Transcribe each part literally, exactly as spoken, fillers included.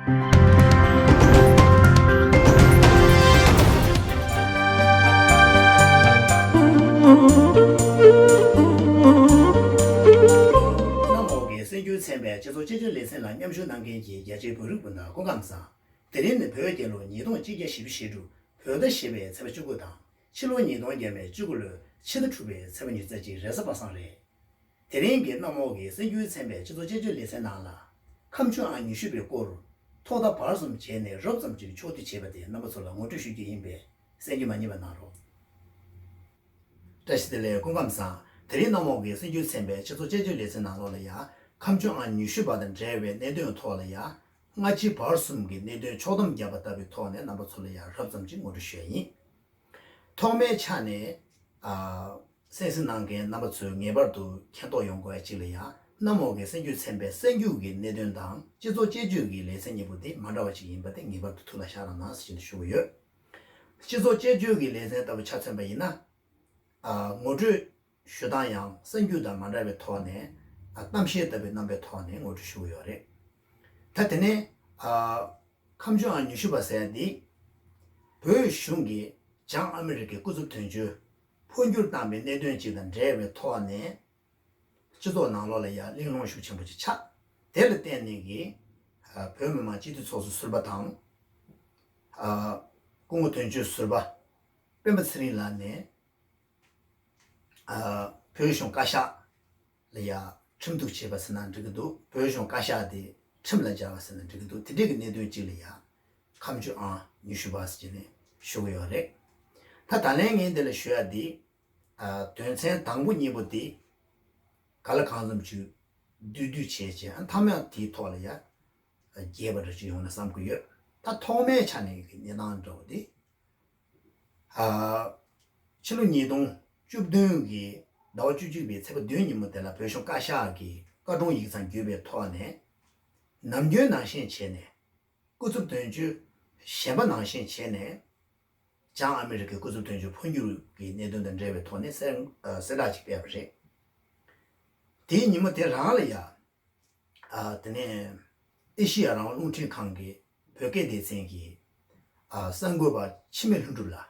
གནམ་འོག་གི་གསར་འགྱུར་ཚན་པའི་སྤྱི་ཚོགས་དཔྱད་བརྗོད་ལེ་ཚན་ལ་མཉམ་ཞུགས་གནང་མཁན་གྱི་རྒྱ་ཆེའི་བོད་རིགས་སྤུན་ཟླ་སྐུ་ཁམས་བཟང་། དེ་རིང་ནི་བོད་རྒྱལ་ལོ་ཉིས་སྟོང་ཆིག་བརྒྱ་བཞི་བཅུ་ཞེ་དྲུག་བོད་ཟླ་བཞི་པའི་ཚེས་པ་བཅུ་དགུ་དང་། ཕྱི་ལོ་ཉིས་སྟོང་ཉེར་དྲུག་ལོའི་ཕྱི་ཟླ་དྲུག་པའི་ཚེས་པ་ཉི་ཤུ་རྩ་གཅིག་རེས་གཟའ་པ་སངས་རེད། དེ་རིང་གི་གནམ་འོག་གི་གསར་འགྱུར་ཚན་པའི་སྤྱི་ཚོགས་དཔྱད་བརྗོད་ལེ་ཚན་ནང་ལ། ཁ་མཆུ་ཨང་ཉི་ཤུ་པའི་སྐོར། ཐོག་མཐའ་བར་གསུམ་བྱས་ནས་རོབ་ཙམ་ཅིག་ཕྱོགས་བསྡུས་བྱས་པ་དེ་རྣམ་པ་ཚོ་ལ་ངོ་སྤྲོད་ཞུ་རྒྱུ་ཡིན་པས་གསན་རྒྱུ་མ་བསྙེལ་བ་གནང་རོགས། བཀྲ་ཤིས་བདེ་ལེགས། སྐུ་ཁམས་བཟང་། དེ་རིང་གནམ་འོག་གི་གསར་འགྱུར་ཚན་པའི་སྤྱི་ཚོགས་དཔྱད་བརྗོད་ལེ་ཚན་ནང་ལོགས་ལ་ཡ། ཁ་མཆུ་ཨང་ཉི་ཤུ་པ་དང་འབྲེལ་བའི་གནད་དོན་ཐོག་ལ་ཡ། སྔ་ཕྱི་བར་གསུམ་གྱི་གནད་དོན་ཕྱོགས་བསྡོམས་བརྒྱབ་པ་ལྟ་བུའི་ཐོག་ནས་རྣམ་པ་ཚོ་ལ་ཡ་རོབ་ཙམ་ཅིག་ངོ་སྤྲོད་ཞུ་ཡ་ཡིན། ཐོག་མའི་ཆ་ནས། ཨ། གསན་གཟིགས་གནང་མཁན་རྣམ་པ་ཚོས་ངེས་པར་དུ་མཁྱེན་རྟོགས་ཡོང་དགོས་ཡ་གཅིག་ལ་ཡ། གནམ་འོག་གི་གསར་འགྱུར་ཚན་པའི་གསར་འགྱུར་གྱི་གནད་དོན་དང་སྤྱི་ཚོགས་དཔྱད་བརྗོད་ཀྱི་ལེ་ཚན་གཉིས་པོ་དེ་མ་འདྲ་བ་ཅིག་ཡིན་པ་དེ་ངེས་པར་དུ་ཐུགས་ལ་བཞག་རོགས་གནང་ཟེར་ཞུ་གི་ཡོད། སྤྱི་ཚོགས་དཔྱད་བརྗོད་ཀྱི་ལེ་ཚན་ལྟ་བུ་ཆ་མཚོན་པ་ཡིན་ན། ཨ། ངོ་སྤྲོད་ཞུ་སྟངས་ཡང་གསར་འགྱུར་དང་མ་འདྲ་བའི་ཐོག་ནས། ཨ། གཏམ་བཤད་ལྟ་བུའི་རྣམ་པའི་ཐོག་ནས་ངོ་སྤྲོད་ཞུ་གི་ཡོད་རེད། ད་དེ་ནས། ཨ། ཁ་མཆུ་ཨང་ཉི་ཤུ་པ་ཟེར་ཡ་འདི། བོད་གཞུང་གིས་བྱང་ཨ་མི་རི་ཀའི་སྐུ་ཚབ་དོན་གཅོད་འཕོ་འགྱུར་བཏང་བའི་གནད་དོན་ཅིག་དང་འབྲེལ་བའི་ཐོག་ནས། སྤྱི་ཚོགས་ནང་ལོགས་ལ་ཡ་གླེང་སློང་ཤུགས་ཆེན་པོ་ཅིག་ཆགས། དེ་ལ་བརྟེན་ནས་ཀྱི། ཨ། བོད་མི་མང་སྤྱི་འཐུས་ཚོགས་གཙོ་ཟུར་པ་དང་། ཨ། སྐུ་ངོ་དོན་གཅོད་ཟུར་པ། སྤེན་པ་ཚེ་རིང་ལགས་ནས། ཨ། བོད་གཞུང་བཀའ་ཤག་ལ་ཡ་ཁྲིམས་གཏུག་བྱས་པ་ཟེར་ན་འགྲིག་གི་འདུག་བོད་གཞུང་བཀའ་ཤག་དེ་ཁྲིམས་ལ་སྦྱར་བ་ཟེར་ན་འགྲིག་གི་འདུག་དེ་འདྲའི་གི་གནད་དོན་གཅིག་ལ་ཡ། ཁ་མཆུ་ཨང་ཉི་ཤུ་པ་ཟེར་ནས་ཞུ་གི་ཡོད་རེད། ད་ད་ལན་ངས་འདི་ལ་ཞུ་ཡ་འདི། ཨ། དོན་ཚན་དང་པོ་གཉིས་པོ་འདི། ག་ལ་གང་འཚམ་ཅིག་བསྡུས་བསྡུས་བྱས་བྱས་ཨ་མཐའ་མ་དེའི་ཐོག་ལ་ཡ། རྒྱས་པ་འདྲ་ཅིག་ཡོང་ན་བསམ་གྱི་ཡོད། ད་ཐོག་མའི་ཆ་ནས་ཀྱི་གནས་སྟངས་འདྲ་བོ་དེ། ཨ། ཕྱི་ལོ་ཉིས་སྟོང་བཅུ་བདུན་གྱི་ཟླ་བ་བཅུ་གཅིག་པའི་ཚེས་པ་བདུན་ཉིན་མོ་དེ་ལ་བོད་གཞུང་བཀའ་ཤག་གི་བཀའ་དྲུང་ཡིག་ཚང་བརྒྱུད་པའི་ཐོག་ནས། ནམ་རྒྱུན་ནང་བཞིན་བྱས་ནས། སྐུ་ཚབ་དོན་གཅོད་གཞན་པ་ནང་བཞིན་བྱས་ནས། བྱང་ཨ་མི་རི་ཀའི་སྐུ་ཚབ་དོན་གཅོད་འཕོ་འགྱུར་གྱི་གནད་དོན་དང་འབྲེལ་བའི་ཐོག་ནས་གསལ་གསལ་བསྒྲགས་ཅིག་སྤེལ་བ་རེད། དེའི་ཉིན་མོ་དེ་རང་ལ་ཡ། ཨ། དེ་ནས་ཨེ་ཤི་ཡ་རང་དབང་རླུང་འཕྲིན་ཁང་གི་བོད་སྐད་སྡེ་ཚན་གྱི། ཨ། གསར་འགོད་པ་འཆི་མེད་ལྷུན་གྲུབ་ལགས།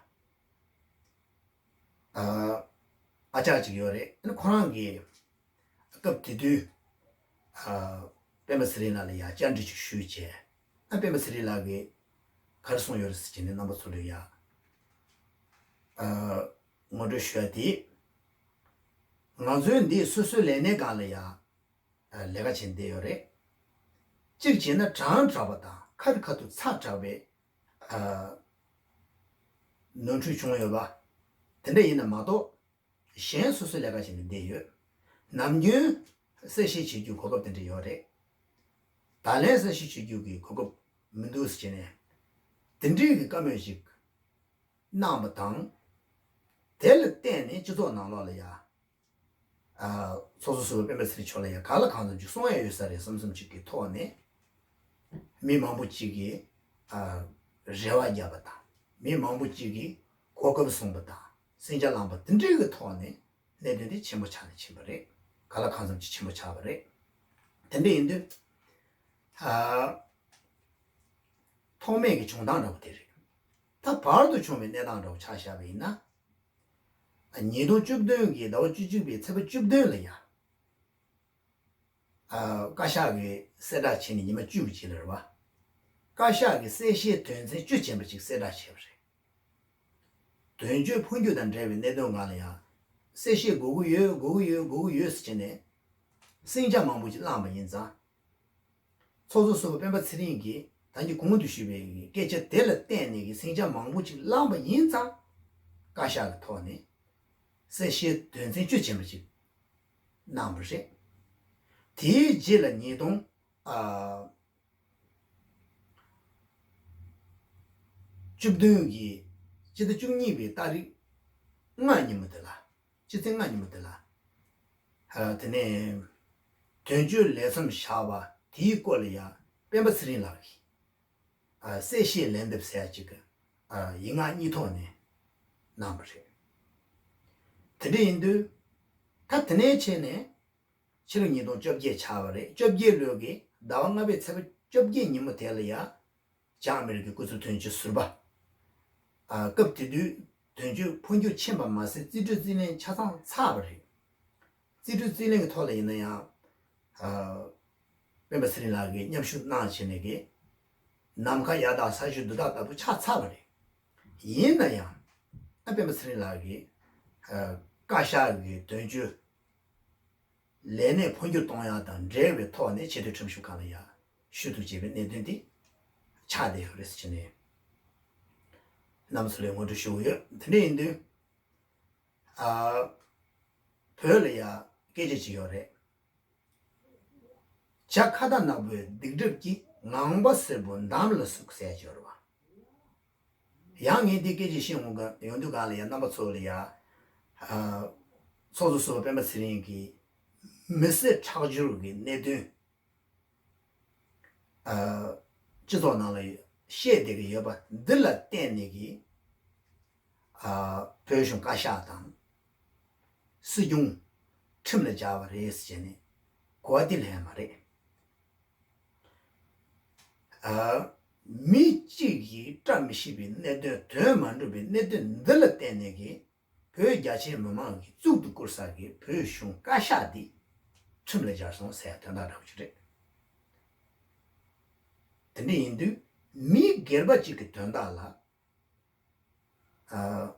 ཨ། ཨ་ཅག་ཅིག་ཡོད་རེད། ཨ་ནི་ཁོ་རང་གིས་སྐབས་དེ་དུས། ཨ། སྤེན་པ་ཚེ་རིང་ལགས་ལ་ཡ་བཅར་འདྲི་ཅིག་ཞུས་བྱས། ཨ། སྤེན་པ་ཚེ་རིང་ལགས་ཀྱིས་ག་རེ་གསུངས་ཡོད་རེད་ཟེར་བྱས་ནས་རྣམ་པ་ཚོ་ལ་ཡ། ཨ། ངོ་སྤྲོད་ཞུ་ཡ་དེ། ང་ཚོའི་འདི་སོ་སོའི་ལས་སྣེ་སྒང་ལ་ཡ། ཨ། ལས་ཀ་བྱེད་བསྡད་ཡོད་རེད། གཅིག་བྱས་ན་གྲང་དྲགས་པ་དང་ཁ་རི་ཁ་ཐུག་ཚ་དྲགས་པའི། ཨ། ནོར་འཁྲུལ་བྱུང་ཡོད་པ། དེ་འདྲ་ཡིན་ན་མ་གཏོགས། གཞན་སོ་སོའི་ལས་ཀ་བྱས་ནས་བསྡད་ཡོད། ནམ་རྒྱུན་གསལ་བཤད་བྱེད་རྒྱུའི་གོ་སྐབས་དེ་འདྲ་ཡོད་རེད། ད་ལན་གསལ་བཤད་བྱེད་རྒྱུ་གི་གོ་སྐབས་མི་འདུག་ཟེར་བྱས་ནས། དེ་འདྲའི་གི་བཀའ་མོལ་ཞིག་གནང་བ་དང་། དེ་ལ་བརྟེན་ནས་སྤྱི་ཚོགས་ནང་ལོགས་ལ་ཡ། ཨ། ཚོགས་གཙོ་ཟུར་པ་སྤེན་པ་ཚེ་རིང་མཆོག་ལ་ཡ་ག་ལ་གང་འཚམ་ཅིག་གསུང་ཡ་ཡོད་ས་རེད་བསམ་བསམ་ཅིག་གི་ཐོག་ནས། མི་མང་པོ་ཅིག་གིས། ཨ། རེ་བ་བརྒྱབ་པ་དང་། མི་མང་པོ་ཅིག་གིས་གོ་སྐབས་བཟུང་བ་དང་། སེམས་ཆ་བླངས་པ་དེ་འདྲའི་གི་ཐོག་ནས་གནད་དོན་དེ་ཆེན་པོ་ཆགས་ནས་ཕྱིན་པ་རེད། ག་ལ་གང་འཚམ་ཅིག་ཆེན་པོ་ཆགས་པ་རེད། དེ་འདྲ་ཡིན་དུས། ཨ། ཐོག་མེད་ཀྱི་བྱུང་སྟངས་འདྲ་བོ་དེ་རེད། ད་བར་དུ་བྱུང་བའི་གནས་སྟངས་འདྲ་བོ་ཆ་བཞག་པ་ཡིན་ན། ཉིས་སྟོང་བཅུ་བདུན་གྱི་ཟླ་བ་བཅུ་གཅིག་པའི་ཚེས་པ་བཅུ་བདུན་ལ་ཡ། ཨ། བཀའ་ཤག་གིས་གསལ་བསྒྲགས་བྱས་ནས་ཉི་མ་བཅུ་གི་རྗེས་ལ་རེད་བ། བཀའ་ཤག་གིས་གསལ་བཤད་དོན་ཚན་བཅུ་ཅན་པ་ཅིག་གསལ་བསྒྲགས་བྱས་པ་རེད། དོན་གཅོད་འཕོ་འགྱུར་དང་འབྲེལ་བའི་གནད་དོན་སྒང་ལ་ཡང་གསལ་བཤད་དགོས་ཀྱི་ཡོད། དགོས་ཀྱི་ཡོད། དགོས་ཀྱི་ཡོད་ཟེར་བྱས་ནས་ཟིང་ཆ་མང་པོ་ཅིག་བསླངས་པ་ཡིན་ཙང་། ཚོགས་གཙོ་ཟུར་པ་སྤེན་པ་ཚེ་རིང་གིས་ད་གིན་གོང་དུ་ཞུས་པའི་སྐད་ཆ་དེ་ལ་བརྟེན་ནས་ཀྱི་ཟིང་ཆ་མང་པོ་ཅིག་བསླངས་པ་ཡིན་ཙང་། བཀའ་ཤག་གི་ཐོག་ནས་གསལ་བཤད་དོན་ཚན་བཅུ་ཅན་པ་ཅིག་གནང་བ་རེད། དེའི་རྗེས་ལ་ཉིས་སྟོང་ཨ་བཅུ་བདུན་གྱི་སྤྱི་ཟླ་བཅུ་གཉིས་པའི་ཏ་རིག་ལྔ་ཉིན་མོ་དེ་ལ། སྤྱི་ཚེས་ལྔ་ཉིན་མོ་དེ་ལ། ཨ། དེ་ནས་དོན་གཅོད་ལས་མཚམས་བཞག་པ་དེའི་སྐོར་ལ་ཡང་སྤེན་པ་ཚེ་རིང་ལགས་ཀྱིས། ཨ། གསལ་བཤད་ལན་འདེབས་ཟེར་ཡ་ཅིག་གི། ཨ། ཡིག་ངག་གཉིས་ཐོག་ནས་གནང་བ་རེད། དེ་འདྲ་ཡིན་དུས། ད་དེ་ནས་བྱས་ནས་ཕྱི་ལོ་ཉིས་སྟོང་བཅོ་བརྒྱད་ཆགས་པ་རེད། བཅོ་བརྒྱད་ལོའི་གི་ཟླ་བ་ལྔ་པའི་ཚེས་པ་ བཅོ་བརྒྱད་ཉིན་མོ་དེ་ལ་ཡ། བྱང་ཨ་མི་རི་ཀའི་སྐུ་ཚབ་དོན་གཅོད་ཟུར་པ། ཨ། སྐབས་དེ་དུས་དོན་གཅོད་འཕོ་འགྱུར་ཕྱིན་པ་མ་ཟད་རྩིས་སྤྲོད་རྩིས་ལེན་ཆ་ཚང་ཚར་བ་རེད། རྩིས་སྤྲོད་རྩིས་ལེན་གྱི་ཐོག་ལ་ཡིན་ན་ཡང་། ཨ། སྤེན་པ་ཚེ་རིང་ལགས་ཀྱིས་མཉམ་ཞུགས་གནང་བྱས་ནས་ཀྱི། ནམ་མཁའ་ཡག་དང་ས་གཞི་རྡུལ་དག་ལྟ་བུ་ཆགས་ཚར་བ་རེད། ཡིན་ན་ཡང་། ཨ། སྤེན་པ་ཚེ་རིང་ལགས་ཀྱིས། ཨ། བཀའ་ཤག་གི་དོན་གཅོད་ལས་གནས་འཕོ་འགྱུར་གཏོང་ཡག་དང་འབྲེལ་བའི་ཐོག་ནས་ཆེས་མཐོའི་ཁྲིམས་ཞིབ་ཁང་ལ་ཡ་ཞུ་གཏུག་བྱས་པའི་གནད་དོན་དེ་ཆགས་བསྡད་ཡོད་རེད་ཟེར་ནས་རྣམ་པ་ཚོ་ལ་ངོ་སྤྲོད་ཞུ་གི་ཡོད། དེ་འདྲ་ཡིན་དུས། ཨ། བོད་ལ་ཡ་སྐད་ཆ་ཅིག་ཡོད་རེད། བྱ་ཁྭ་ཏ་ནག་པོའི་སྡིག་སྒྲིབ་ཀྱིས། ངང་པ་སེར་པོ་འདམ་ལ་ཟུག་ཟེར་གྱི་ཡོད་རེད་བ། ཡང་ངས་འདི་སྐད་ཆ་བཤད་འོང་ག་ཡོང་དུས་གང་ལ་ཡ་རྣམ་པ་ཚོ་ལ་ཡ། ཨ། ཚོགས་གཙོ་ཟུར་པ་སྤེན་པ་ཚེ་རིང་གིས་མི་བསད་ཁྲག་སྦྱོར་གྱི་གནད་དོན། ཨ། སྤྱི་ཚོགས་ནང་ལ་བཤད་བསྡད་ཀྱི་ཡོད་པ་འདི་ལ་བརྟེན་ནས་ཀྱི། ཨ། བོད་གཞུང་བཀའ་ཤག་དང་སྲིད་སྐྱོང་ཁྲིམས་ལ་སྦྱར་བ་རེད་ཟེར་ནས་གོ་བ་འདི་ལེན་མ་རེད། ཨ། མི་གཅིག་གིས་བཀྲ་མི་ཤིས་པའི་གནད་དོན། དོན་མ་འགྲུབ་པའི་གནད་དོན་འདི་ལ་བརྟེན་ནས་ཀྱི། བོད་རྒྱ་ཆེའི་མི་མང་གིས་གཙུག་ཏུ་བཀུར་ས་གི་བོད་གཞུང་བཀའ་ཤག་འདི་ཁྲིམས་ལ་སྦྱར་སོང་ཟེར་ཡ་དོན་དག་འདྲ་བོ་ཅིག་རེད། དེ་འདྲ་ཡིན་དུས་མི་སྒེར་པ་གཅིག་གི་དོན་དག་ལ། ཨ།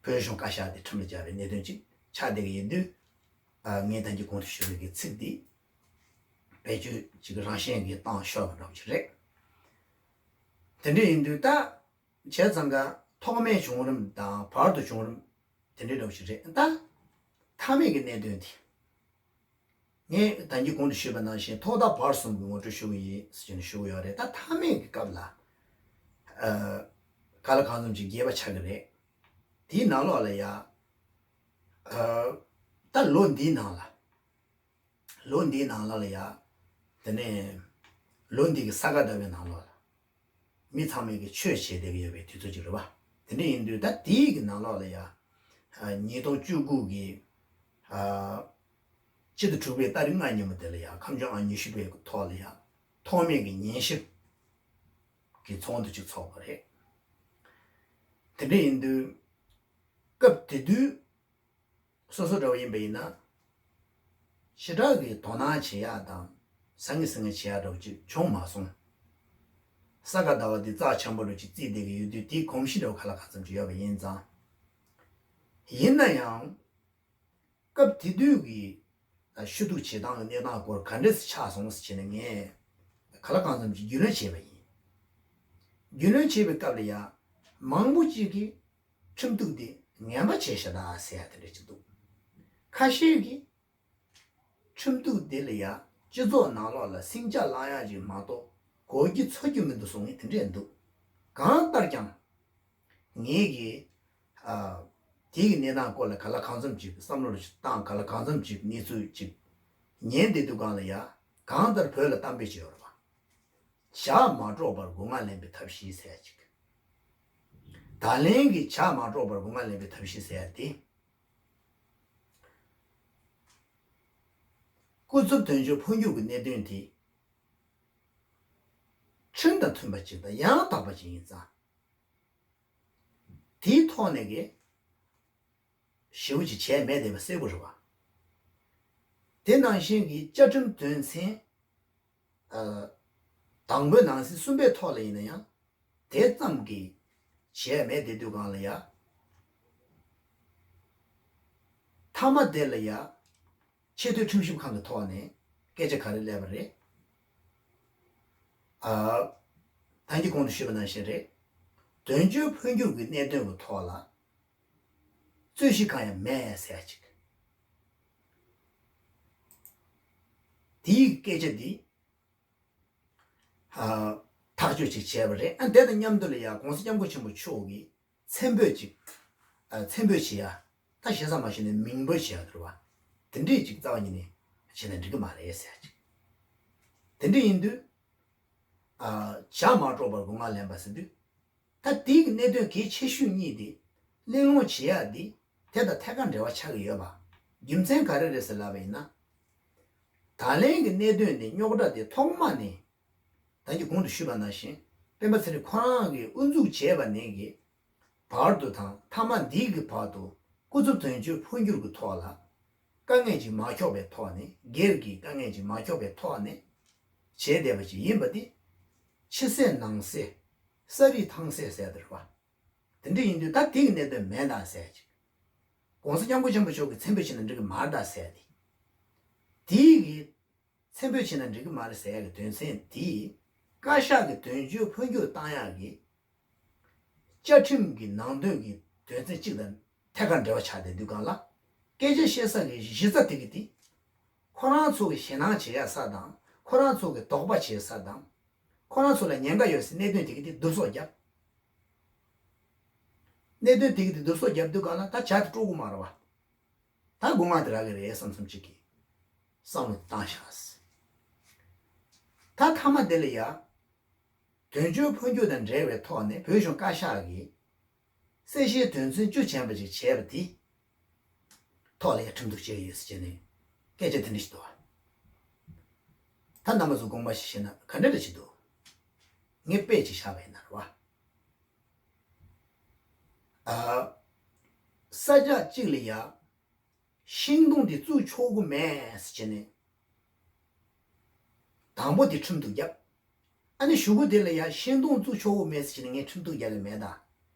བོད་གཞུང་བཀའ་ཤག་འདི་ཁྲིམས་ལ་སྦྱར་བའི་གནད་དོན་ཅིག་ཆགས་བསྡད་ཀྱི་ཡིན་དུས། ཨ། ངས་ད་གིན་གོང་དུ་ཞུས་པའི་གི་ཚིག་འདི་བེད་སྤྱོད་ཅིག་རང་བཞིན་གྱིས་བཏང་ཤོར་བ་འདྲ་བོ་ཅིག་རེད། དེ་འདྲ་ཡིན་དུས་ད། བྱས་ཙང་ག་ཐོག་མའི་བྱུང་རིམ་དང་བར་དུ་བྱུང་རིམ་དེ་འདྲའི་འདྲ་བོ་ཞིག་རེད་ད། མཐའ་མའི་གི་གནད་དོན་དེ། ངས་ད་གིན་གོང་དུ་ཞུས་པ་ནང་བཞིན་ཐོག་མཐའ་བར་གསུམ་གྱི་ངོ་སྤྲོད་ཞུ་གི་ཡིན་ཟེར་ནས་ཞུ་གི་ཡོད་རེད། ད་མཐའ་མའི་གི་སྐབས་ལ། ཨ། གང་ལ་གང་འཚམ་ཅིག་རྒྱས་པ་ཆགས་ཀྱི་རེད། དེའི་ནང་ལོགས་ལ་ཡ། ཨ། ད་ལོ་འདིའི་ནང་ལ། ལོ་འདིའི་ནང་ལ་ལ་ཡ། དེ་ནས་ལོ་འདི་གི་ས་ག་ཟླ་བའི་ནང་ལོགས་ལ། མི་ཚང་མས་ཀྱི་ཆོས་བྱེད་བསྡད་ཀྱི་ཡོད་པའི་དུས་ཚོད་ཅིག་རེད་བ། དེ་འདྲ་ཡིན་དུས་ད་དེའི་གི་ནང་ལོགས་ལ་ཡ། ཨ། ཉིས་སྟོང་བཅུ་དགུ་གི། ཨ། སྤྱི་ཟླ་དྲུག་པའི་ཏ་རིག་ལྔ་ཉིན་མོ་དེ་ལ་ཡ་ཁམས་བྱང་ཨང་ཉི་ཤུ་པའི་ཐོག་ལ་ཡ་ཐོག་མའི་གི་ཉན་ཞིབ་ཀྱི་ཚོགས་འདུ་ཅིག་ཚོགས་པ་རེད། དེ་འདྲ་ཡིན་དུས་སྐབས་དེ་དུས། སོ་སོ་འདྲ་བོ་ཡིན་པ་ཡིན་ན། ཞེ་དྲག་གི་དོ་སྣང་བྱེད་ཡག་དང་ཟང་ངེ་ཟིང་ངེ་བྱེད་ཡག་འདྲ་བོ་ཅིག་བྱུང་མ་སོང་། ས་ག་ཟླ་བ་འདི་རྩ་ཆེན་པོ་འདྲ་བོ་ཅིག་བརྩིས་བསྡད་ཀྱི་ཡོད་དུས་དེའི་གོམས་གཤིས་འདྲ་བོ་ག་ལ་ག་ཙམ་ཅིག་ཡོད་པ་ཡིན་ཙང་། ཡིན་ན་ཡང་། སྐབས་དེ་དུས་ཀྱི་ཞུ་གཏུག་བྱེད་སྟངས་ཀྱི་གནས་སྟངས་སྐོར་ག་འདྲས་སེ་ཆགས་སོང་ཟེར་བྱས་ནས་ངས་ག་ལ་གང་འཚམ་ཅིག་རྒྱུས་ལོན་བྱས་པ་ཡིན། རྒྱུས་ལོན་བྱས་པའི་སྐབས་ལ་ཡང་མང་པོ་ཅིག་གིས། ཁྲིམས་གཏུག་འདི་ངན་པ་བྱས་ཤག་ད་ཟེར་ཡ་དེ་འདྲ་ཅིག་འདུག་ཁ་ཤས་ཀྱིས་ཁྲིམས་གཏུག་འདི་ལ་ཡ་སྤྱི་ཚོགས་ནང་ལོགས་ལ་ཟིང་ཆ་སློང་ཡ་ཅིག་མ་གཏོགས་གོ་རྒྱུ་ཚོར་རྒྱུ་མི་འདུག་གསུང་མཁན་དེ་འདྲས་འདུག་གང་ལྟར་ཀྱང་ངེད་ཀྱིས་ཨ་དེའི་གནས་སྟངས་སྐོར་ལ་ག་ལ་གང་འཚམ་ཅིག་བསམ་བློ་ཅིག་བཏང་། ག་ལ་གང་འཚམ་ཅིག་གནས་ཚུལ་ཅིག་ཉན་བསྡད་དུས་སྒང་ལ་ཡ་གང་ལྟར་བོད་ལ་གཏམ་དཔེ་ཅིག་ཡོད་རེད་བ། ཇག་མ་དཀྲོགས་པར་སྒོ་ང་ལེན་པའི་ཐབས་ཤེས་ཟེར་ཡ་ཅིག་ད་ལན་གྱི་ཇག་མ་དཀྲོགས་པར་སྒོ་ང་ལེན་པའི་ཐབས་ཤེས་ཟེར་ཡ་དེ། སྐུ་ཚབ་དོན་གཅོད་འཕོ་འགྱུར་གྱི་གནད་དོན་དེ། ཁྲིམས་དང་མཐུན་པ་ཅིག་དང་ཡང་དག་པ་ཅིག་ཡིན་ཙང་། དེའི་ཐོག་ནས་ཀྱི་ཞེ་པོ་ཅིག་བྱས་མེད་བསྡད་པ་གསལ་པོ་རེད་བ། དེ་ནང་བཞིན་གྱི་བཅའ་ཁྲིམས་དོན་ཚན། ཨ། དང་པོའི་ནང་གསེས་གསུམ་པའི་ཐོག་ལ་ཡིན་ན་ཡང་དེ་ཙམ་གྱིས་བྱས་མེད་བསྡད་དུས་སྒང་ལ་ཡ། མཐའ་མ་དེ་ལ་ཡ། ཆེས་མཐོའི་ཁྲིམས་ཞིབ་ཁང་གི་ཐོག་ནས་སྐད་ཆ་ག་རེ་སླེབས་པ་རེད། ཨ། ད་གིན་གོང་དུ་ཞུས་པ་ནང་བཞིན་རེད། དོན་གཅོད་འཕོ་འགྱུར་གྱི་གནད་དོན་གྱི་ཐོག་ལ། རྩོད་གཞི་གང་ཡང་མེད་ཟེར་ཡ་ཅིག་དེའི་སྐད་ཆ་འདི། ཨ། ཐག་གཅོད་ཅིག་བྱས་པ་རེད། ཨ། དེ་དང་མཉམ་དུ་ལ་ཡ་༸གོང་ས་༸སྐྱབས་མགོན་ཆེན་པོ་མཆོག་གིས་མཚན་འབོད་ཅིག་ཨ། མཚན་འབོད་བྱེད་ཡ། ད་ཞེ་ས་མ་ཞུས་ནས་མིང་འབོད་བྱེད་ཡ་དེ་རེད་བ། དེ་འདྲས་ཅིག་རྩ་བ་ཉིད་ནས་བྱས་ན་འགྲིག་གི་མ་རེད་ཟེར་ཡ་ཅིག་དེ་འདྲས་ཡིན་དུས། ཨ། ཇག་མ་དཀྲོགས་པར་སྒོ་ང་ལེན་པ་ཟེར་དུས། ད་དེའི་གི་གནད་དོན་གལ་ཆེ་ཤོས་གཉིས་དེ། གླེང་སློང་བྱེད་ཡ་དེ། དེ་དང་ཐད་ཀར་འབྲེལ་བ་ཆགས་ཀྱི་ཡོད་པ། རྒྱུ་མཚན་ག་རེ་རེད་ཟེར་ལབ་པ་ཡིན་ན། ད་ལན་གྱི་གནད་དོན་དེ་རྙོག་དྲ་དེ་ཐོག་མ་ནས་ ད་གིན་གོང་དུ་ཞུས་པ་ནང་བཞིན་སྤེན་པ་ཚེ་རིང་ཁོ་རང་གིས་དབུ་འཛུགས་བྱས་པ་ནས་ཀྱི་བར་དུ་དང་མཐའ་མ་འདི་གི་བར་དུ་སྐུ་ཚབ་དོན་གཅོད་འཕོ་འགྱུར་གྱི་ཐོག་ལ་དཀའ་ངལ་ཅིག་མ་འཁྱོག་པའི་ཐོག་ནས། སྒེར་གྱི་དཀའ་ངལ་ཅིག་མ་འཁྱོག་པའི་ཐོག་ནས་བྱས་བསྡད་པ་ཅིག་ཡིན་པ་འདི་ཕྱི་གསལ་ནང་གསལ། ས་རིས་ཐང་གསལ་ཟེར་དེ་རེད་བ། དེ་འདྲ་ཡིན་དུས་ད་དེ་གི་གནད་དོན་མེད་ད་ཟེར་ཅིག ༸གོང་ས་༸སྐྱབས་མགོན་ཆེན་པོ་མཆོག་གིས་མཚན་འབོད་བྱས་ན་འགྲིག་གི་མ་རེད་ད་ཟེར་ཏེ། དེ་གི་མཚན་འབོད་བྱས་ན་འགྲིག་གི་མ་རེད་ཟེར་ཡ་གི་དོན་ཚན་དེ་བཀའ་ཤག་གི་དོན་གཅོད་འཕོ་འགྱུར་བཏང་ཡག་གི་བཅའ་ཁྲིམས་ཀྱི་ནང་དོན་གྱི་དོན་ཚན་གཅིག་དང་ཐད་ཀར་འབྲེལ་བ་ཆགས་བསྡད་དུས་སྒང་ལ། སྐད་ཆ་བཤད་ས་གི་གཞི་རྩ་དེ་གི་དེ་ཁོ་རང་ཚོ་གི་ཞེད་སྣང་བྱེད་ཡ་ས་དང་། ཁོ་རང་ཚོ་གི་དོགས་པ་བྱེད་ས་དང་། ཁོ་རང་ཚོ་ལ་ཉེན་ཁ་ཡོད་སའི་གནད་དོན་དེ་གི་དེ་བསྡུ་གསོག་བརྒྱབ། གནད་དོན་དེ་གི་དེ་བསྡུ་གསོག་བརྒྱབ་དུས་སྒང་ལ་ད་བྱ་དེ་སྤྲོ་གི་མ་རེད་བ། ད་སྒོ་ང་དེ་རག་གི་རེད་བསམ་བསམ་ཅིག་གི་བསམ་བློ་བཏང་ཤག་ད་མཐའ་མ་དེ་ལ་ཡ། དོན་གཅོད་འཕོ་འགྱུར་དང་འབྲེལ་བའི་ཐོག་ནས་བོད་གཞུང་བཀའ་ཤག་གིས་གསལ་བཤད་དོན་ཚན་བཅུ་ཅན་པ་ཅིག་བྱས་པ་དེ་ཐོག་ལ་ཡ་ཁྲིམས་གཏུག་བྱས་ཡོད་ཟེར་བྱས་ནས་སྐད་ཆ་དེ་འདྲ་ཞིག་འདུག་ད་རྣམ་པ་ཚོ་དགོངས་པ་ཞིག་བཞེས་ན་ག་འདྲ་འདྲ་ཞིག་འདུག་ངས་དཔེ་ཅིག་བཞག་པ་ཡིན་ན་རེད་བ། ཨ། ས་ཆ་གཅིག་ལ་ཡ། ཤིང་སྡོང་དེ་བཙུགས་ཆོག་གི་མེད་ཟེར་བྱས་ནས། དང་པོ་དེ་ཁྲིམས་གཏུག་བརྒྱབ། ཨ་ནི་གཞུག་གུ་དེ་ལ་ཡ་ཤིང་སྡོང་བཙུགས་ཆོག་གི་མེད་ཟེར་བྱས་ནས་ངས་ཁྲིམས་གཏུག་རྒྱག་གི་མེད་ད།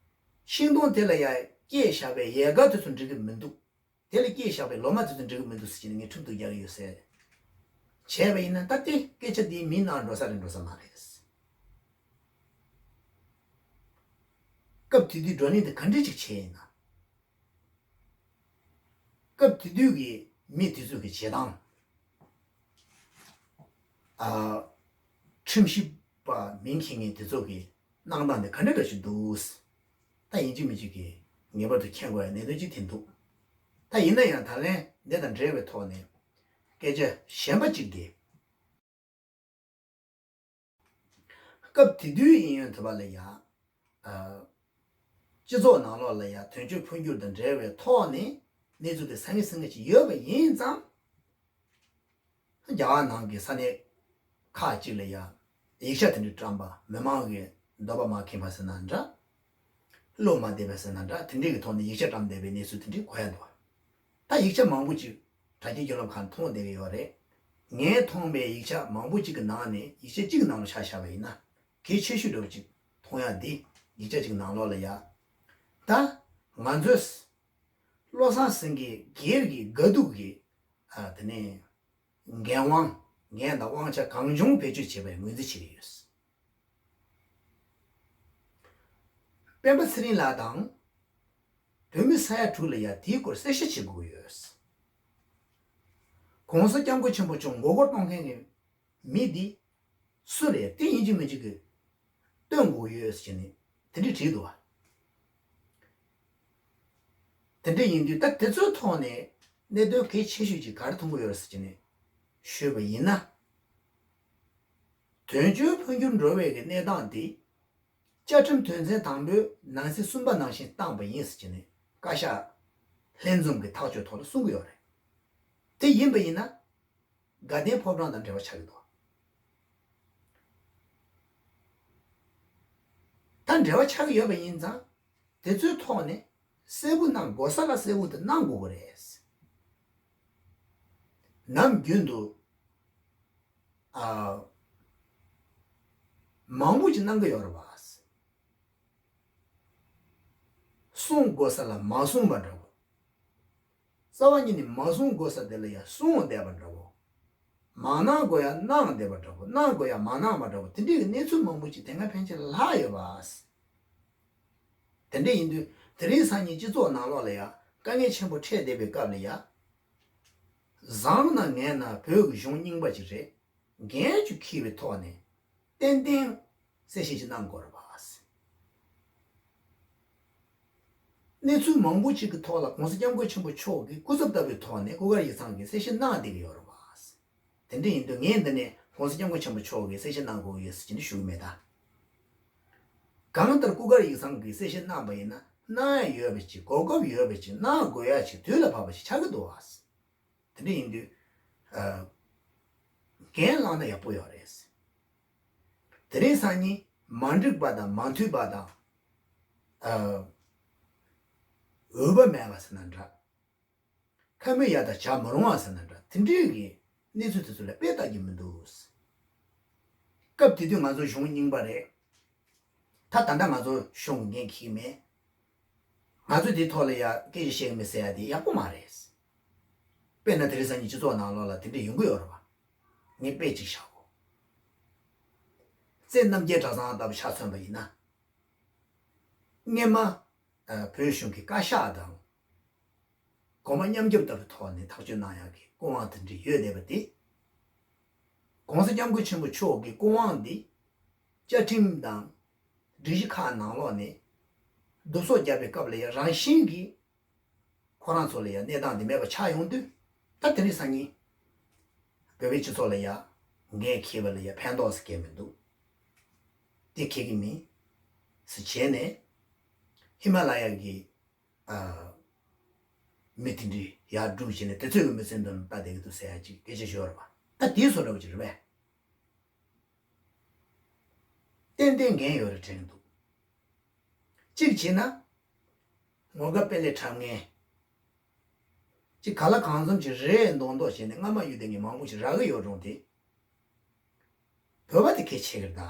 ཤིང་སྡོང་དེ་ལ་ཡ་སྐྱེས་བཞག་པའི་ཡལ་ག་དེ་ཚོ་འགྲིག་གི་མི་འདུག་དེ་ལ་སྐྱེས་བཞག་པའི་ལོ་མ་དེ་ཚོ་འགྲིག་གི་མི་འདུག་ཟེར་བྱས་ནས་ངས་ཁྲིམས་གཏུག་རྒྱག་གི་ཡོད་ཟེར། བྱས་པ་ཡིན་ན་ད་དེ་སྐད་ཆ་དེའི་མིང་ནང་འགྲོ་ས་རེད་འགྲོ་ས་མ་རེད། སྐབས་དེ་དུས་བགྲོ་གླེང་དེ་ག་འདྲས་ཅིག་བྱས་ཡིན་ན། སྐབས་དེ་དུས་ཀྱི་མི་དེ་ཚོ་གི་བྱེད་སྟངས། ཨ། ཁྲིམས་ཞིབ་པ་མིང་འཁྱེར་མཁན་དེ་ཚོ་གི་གནང་སྟངས་དེ་ག་འདྲ་འདྲ་ཞིག་འདུག་ད་ཡིན་གཅིག་མིན་གཅིག་གིས་ངེས་པར་དུ་མཁྱེན་དགོས་ཡ་གནད་དོན་གཅིག་དེ་འདུག་ད་ཡིན་ན་ཡང་ད་ལན་འདི་དང་འབྲེལ་བའི་ཐོག་ནས་སྐད་ཆ་གཞན་པ་གཅིག་དེ། སྐབས་དེ་དུས་ཡིན་ཡོད་དུ་བ་ལ་ཡ། ཨ། སྤྱི་ཚོགས་ནང་ལོགས་ལ་ཡ་དོན་གཅོད་འཕོ་འགྱུར་དང་འབྲེལ་བའི་ཐོག་ནས་གནས་ཚུལ་དེ་ས་ངེས་ས་ངེས་ཅིག་ཡོད་པ་ཡིན་ཙང་། རྒྱ་གར་ནང་གི་ས་གནས་ཁག་ཅིག་ལ་ཡ་ཡིག་ཆ་དེ་འདྲ་བཀྲམ་པ། མི་མང་གི་འདོད་པ་མ་ཁེངས་པ་ཟེར་ན་འདྲ། བློ་མ་བདེ་བ་ཟེར་ན་འདྲ། དེ་འདྲའི་གི་ཐོག་ནས་ཡིག་ཆ་བཀྲམ་བསྡད་པའི་གནས་ཚུལ་དེ་འདྲ་གོ་ཡ་འདུག་ད་ཡིག་ཆ་མང་པོ་ཅིག་དྲ་རྒྱའི་བརྒྱུད་ལམ་ཁག་ནས་མཐོང་བསྡད་ཀྱི་ཡོད་རེད། ངས་མཐོང་བའི་ཡིག་ཆ་མང་པོ་ཅིག་གི་ནང་ནས་ཡིག་ཆ་གཅིག་གི་ནང་ལ་ཆ་བཞག་པ་ཡིན་ན། གལ་ཆེ་ཤོས་འདྲ་བོ་ཅིག་མཐོང་ཡ་འདི་ཡིག་ཆ་ཅིག་ནང་ལོགས་ལ་ཡ། ད་ང་ཚོས་བློ་བཟང་སེང་གེ་སྒེར་གྱི་དགའ་སྡུག་གི། ཨ། དེ་ནས་འགན་དབང་། འགན་དང་དབང་ཆ་གང་བྱུང་བེད་སྤྱོད་བྱས་པའི་ངོས་འཛིན་བྱེད་ཀྱི་ཡོད། སྤེན་པ་ཚེ་རིང་ལགས་དང་། བོད་མི་ས་ཡ་དྲུག་ལ་ཡ་དེའི་སྐོར་གསལ་བཤད་བྱེད་དགོས་ཀྱི་ཡོད། ༸གོང་ས་༸སྐྱབས་མགོན་ཆེན་པོ་མཆོག་མགོ་སྐོར་གཏོང་མཁན་གྱི་མི་འདི་སུ་རེད། དེ་ཡིན་གཅིག་མིན་གཅིག་གི་སྟོན་དགོས་ཀྱི་ཡོད་ཟེར་ནས་དེ་འདྲས་བྲིས་འདུག་བ། དེ་འདྲ་ཡིན་དུས་ད་དེ་ཚོའི་ཐོག་ནས་གནད་དོན་གལ་ཆེ་ཤོས་ཅིག་ག་རེ་མཐོང་གི་ཡོད་རེད་ཟེར་ནས་ཞུས་པ་ཡིན་ན། དོན་གཅོད་འཕོ་འགྱུར་འགྲོ་བའི་གི་གནས་སྟངས་དེ། བཅའ་ཁྲིམས་དོན་ཚན་དང་པོའི་ནང་གསེས་གསུམ་པ་ནང་བཞིན་བཏང་པ་ཡིན་ཟེར་ནས་བཀའ་ཤག་ལྷན་འཛོམས་ཀྱི་ཐག་གཅོད་ཐོག་ལ་གསུང་གི་ཡོད་རེད། དེ་ཡིན་པ་ཡིན་ན། དགའ་ལྡན་ཕོ་བྲང་དང་འབྲེལ་བ་ཆགས་ཀྱི་འདུག་ད་འབྲེལ་བ་ཆགས་ཀྱི་ཡོད་པ་ཡིན་ཙང་། དེ་ཚོའི་ཐོག་ནས་གསལ་པོ་གནང་དགོས་ས་ལ་གསལ་པོ་དེ་གནང་དགོས་ཀྱི་རེད། ནམ་རྒྱུན་དུ། ཨ། མང་པོ་ཅིག་གནང་གི་ཡོད་རེད་བ། གསུང་དགོས་ས་ལ་མ་གསུངས་པ་འདྲ་བོ། རྩ་བ་ཉིད་ནས་མ་གསུང་དགོས་ས་དེ་ལ་ཡང་གསུངས་བསྡད་པ་འདྲ་བོ། མ་གནང་དགོས་ཡ་གནང་བསྡད་པ་འདྲ་བོ། གནང་དགོས་ཡ་མ་གནང་བ་འདྲ་བོ། དེ་འདྲའི་གི་གནས་ཚུལ་མང་པོ་ཅིག་དེ་སྔ་ཕན་ཆད་ལྷག་ཡོད་པ། དེ་འདྲ་ཡིན་དུས་དེ་རིང་སང་ཉིན་སྤྱི་ཚོགས་ནང་ལོགས་ལ་ཡ་དཀའ་ངལ་ཆེན་པོ་འཕྲད་བསྡད་པའི་སྐབས་ལ་ཡ། བཟང་ན་ངན་ན་བོད་ཀྱི་གཞུང་རྙིང་པ་ཅིག་རེད། འགན་ཅིག་འཁྱེར་བའི་ཐོག་ནས་ཏན་ཏན་གསལ་བཤད་ཅིག་གནང་དགོས་རེད་པ། གནས་ཚུལ་མང་པོ་ཅིག་གི་ཐོག་ལ་༸གོང་ས་༸སྐྱབས་མགོན་ཆེན་པོ་མཆོག་གི་སྐུ་ཚབ་ལྟ་བུའི་ཐོག་ནས་སྐུ་སྒེར་ཡིག་ཚང་གིས་གསལ་བཤད་གནང་བསྡད་ཀྱི་ཡོད་རེད་པ། དེ་འདྲ་ཡིན་དུས་ངས་འདི་ནས་༸གོང་ས་༸སྐྱབས་མགོན་ཆེན་པོ་མཆོག་གིས་གསལ་བཤད་གནང་དགོས་ཀྱི་ཡོད་ཟེར་གྱི་འདི་ཞུ་གི་མེད་ད། གང་ལྟར་སྐུ་སྒེར་ཡིག་ཚང་གིས་གསལ་བཤད་གནང་པ་ཡིན་ན་གནང་ཡ་ཡོད་པ་ཅིག་གོ་སྐབས་ཡོད་པ་ཅིག་གནང་དགོས་ཡ་ཅིག་དུས་ལ་བབ་པ་ཞིག་ཆགས་ཀྱི་འདུག་བ། དེ་འདྲ་ཡིན་དུས། ཨ། འགན་བླངས་ན་ཡག་པོ་ཡོད་རེད། དེ་རིང་སང་ཉིན་མ་འགྲིག་པ་དང་མ་མཐུན་པ་དང་། ཨ། འོས་པ་མེད་པ་ཟེར་ན་འདྲ། ཁ་མི་ཡ་དང་བྱ་མི་རུང་བ་ཟེར་ན་འདྲ། དེ་འདྲའི་གི་གནས་ཚུལ་དེ་ཚོ་ལ་དཔེ་ལྟ་རྒྱུ་མི་འདུག། སྐབས་དེ་དུས་ང་ཚོ་གཞུང་རྙིང་པ་རེད། ད་ད་ལྟ་ང་ཚོ་གཞུང་གི་འགན་འཁྱེར་མེད། ང་ཚོ་དེའི་ཐོག་ལ་ཡ་སྐད་ཆ་བཤད་གི་མེད་ཟེར་ཡ་དེ་ཡག་པོ་མ་རེད། དཔེར་ན་དེ་རིང་སང་ཉིན་སྤྱི་ཚོགས་ནང་ལོགས་ལ་དེ་འདྲ་ཡོང་གི་ཡོད་རེད་བ། ངས་དཔེ་གཅིག་བཞག་གོ། བཙན་རྣམ་རྒྱལ་གྲྭ་ཚང་ལྟ་བུ་ཆ་མཚོན་པ་ཡིན་ན། སྔོན་མ། ཨ། བོད་གཞུང་གི་བཀའ་ཤག་དང་། གོང་མ་མཉམ་སྐྱོབ་ལྟ་བུའི་ཐོག་ནས་ཐག་གཅོད་གནང་ཡག་གི་སྐུ་དབང་དེ་འདྲ་ཡོད་བསྡད་པ་དེ། ༸གོང་ས་༸སྐྱབས་མགོན་ཆེན་པོ་མཆོག་གི་སྐུ་དབང་འདི་བཅའ་ཁྲིམས་དང་སྒྲིག་གཞི་ཁག་ནང་ལོགས་ནས་བསྡུ་གསོག་བརྒྱབ་པའི་སྐབས་ལ་ཡང་རང་བཞིན་གྱིས་ཁོ་རང་ཚོ་ལ་ཡང་གནས་སྟངས་འདི་མེད་པ་ཆགས་ཡོང་དུས། ད་དེ་རིང་སང་ཉིན་བོད་པའི་སྤྱི་ཚོགས་ལ་ཡང་འགན་འཁྱེར་བ་ལ་ཡང་ཕན་ཐོགས་སུ་སྐྱེལ་མི་འདུག། དེ་འཁྱེར་གྱི་མིན་ཟེར་བྱས་ནས། ཧི་མ་ལ་ཡ་གི། ཨ། མི་དེ་འདྲའི་ཡར་སྒྲུག་བྱས་ནས་དེ་ཚོས་གི་མི་ཚེ་འདི་ལ་ལྟ་བསྡད་ཀྱི་འདུག་ཟེར་ཡ་ཅིག་སྐད་ཆ་ཤོད་རེད་པ། ད་དེའི་བཟོ་འདྲ་བོ་ཅིག་རེད་པས། ཏན་ཏན་འགན་ཡོད་རེད་དྲན་གྱི་འདུག། གཅིག་བྱས་ན། ངོ་དགའ་དཔལ་ལས་འཁྲབ་མཁན། གཅིག་ག་ལ་གང་འཚམ་ཅིག་རེད་མདོག་མདོག་བྱས་ནས་རྔ་མ་གཡུག་བསྡད་མཁན་མང་པོ་ཞིག་རག་གི་ཡོད་རུང་དེ། བོད་པ་དེ་གལ་ཆེ་གི་རེད་ད།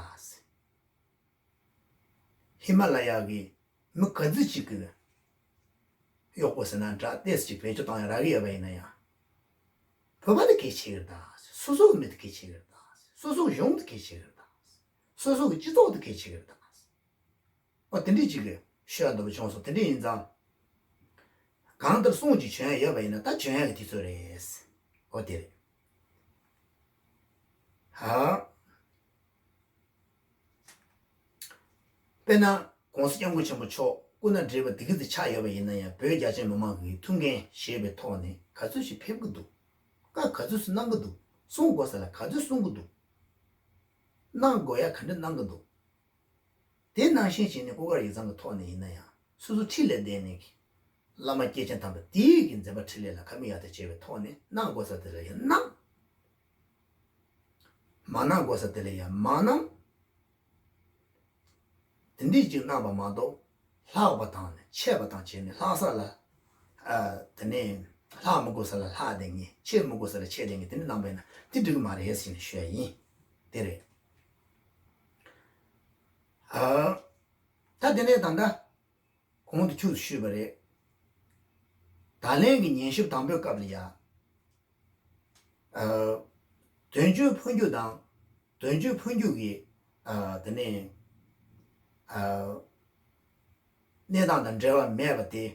ཧི་མ་ལ་ཡ་གི་མི་ག་ཚོད་ཅིག་གི་གཡོག་པོ་ཟེར་ན་འདྲ། ཏོག་ཙམ་ཅིག་བེད་སྤྱོད་བཏང་ཡ་རག་གི་ཡོད་པ་ཡིན་ན་ཡང་། བོད་པ་དེ་གལ་ཆེ་གི་རེད་ད། སོ་སོ་གི་མི་དེ་གལ་ཆེ་གི་རེད་ད། སོ་སོ་གི་གཞུང་དེ་གལ་ཆེ་གི་རེད་ད། སོ་སོ་གི་སྤྱི་ཚོགས་དེ་གལ་ཆེ་གི་རེད་ད། ཨོ་དེ་འདྲས་ཅིག་གི་ཤོད་འདོད་པ་བྱུང་སོང་། དེ་འདྲས་ཡིན་ཙང་། གང་ལྟར་གསུང་ཅིག་བྱོན་ཡ་ཡོད་པ་ཡིན་ན་ད་བྱོན་ཡ་གི་དུས་ཚོད་རེད། ཨོ་དེ་རེད། ཧ། དཔེར་ན་༸གོང་ས་༸སྐྱབས་མགོན་ཆེན་པོ་མཆོག་སྐུ་ན་བགྲེས་པ་འདི་ག་ཙམ་ཆགས་ཡོད་པ་ཡིན་ན་ཡང་། བོད་རྒྱ་ཆེ་མི་མང་གི་ཐུགས་འགན་བཞེས་པའི་ཐོག་ནས་ག་ཚོད་ཞིག་ཕེབས་ཀྱི་འདུག། བཀའ་ག་ཚོད་ཞིག་གནང་གི་འདུག། གསུང་དགོས་ས་ལ་ག་ཚོད་གསུང་གི་འདུག། གནང་དགོས་ཡ་ག་འདྲ་གནང་གི་འདུག། དེ་ནང་བཞིན་བྱས་ནས་སྐུ་དཀར་ཡིག་ཚང་གི་ཐོག་ནས་ཡིན་ན་ཡང་། སོ་སོ་འཁྲིས་ལ་བསྡད་ནས་ཀྱི་བླ་མ་སྐྱེས་ཆེན་དམ་པ་དེའི་གི་མཛད་པ་འཕྲིན་ལས་ལ་ཁ་མིག་ཡར་ལྟ་བྱས་པའི་ཐོག་ནས། གནང་དགོས་ས་དེ་ལ་ཡང་གནང་། མ་གནང་དགོས་ས་དེ་ལ་ཡང་མ་གནང་། དེ་འདྲས་ཅིག་གནང་བ་མ་གཏོགས། ལྷག་པ་དང་ནི་ཆད་པ་དང་བྱས་ནས་ལྷག་ས་ལ། ཨ། དེ་ནས་ལྷག་མི་དགོས་ས་ལ་ལྷག་བསྡད་མཁན། ཆད་མི་དགོས་ས་ལ་ཆད་བསྡད་མཁན་དེ་འདྲ་གནང་བ་ཡིན་ན་དེ་འགྲིག་གི་མ་རེད་ཟེར་ནས་ཞུ་ཡ་ཡིན། དེ་རེད། ཨ། ད་དེ་ནས་ད་ལྟ་གོང་དུ་ཁྱུག་ཙམ་ཞུས་པ་རེད། ད་ལན་གྱི་ཉན་ཞིབ་དང་པོའི་སྐབས་ལ་ཡ། ཨ། དོན་གཅོད་འཕོ་འགྱུར་དང་། དོན་གཅོད་འཕོ་འགྱུར་གྱི། ཨ། དེ་ནས། ཨ། གནས་སྟངས་དང་འབྲེལ་བ་མེད་པ་དེ།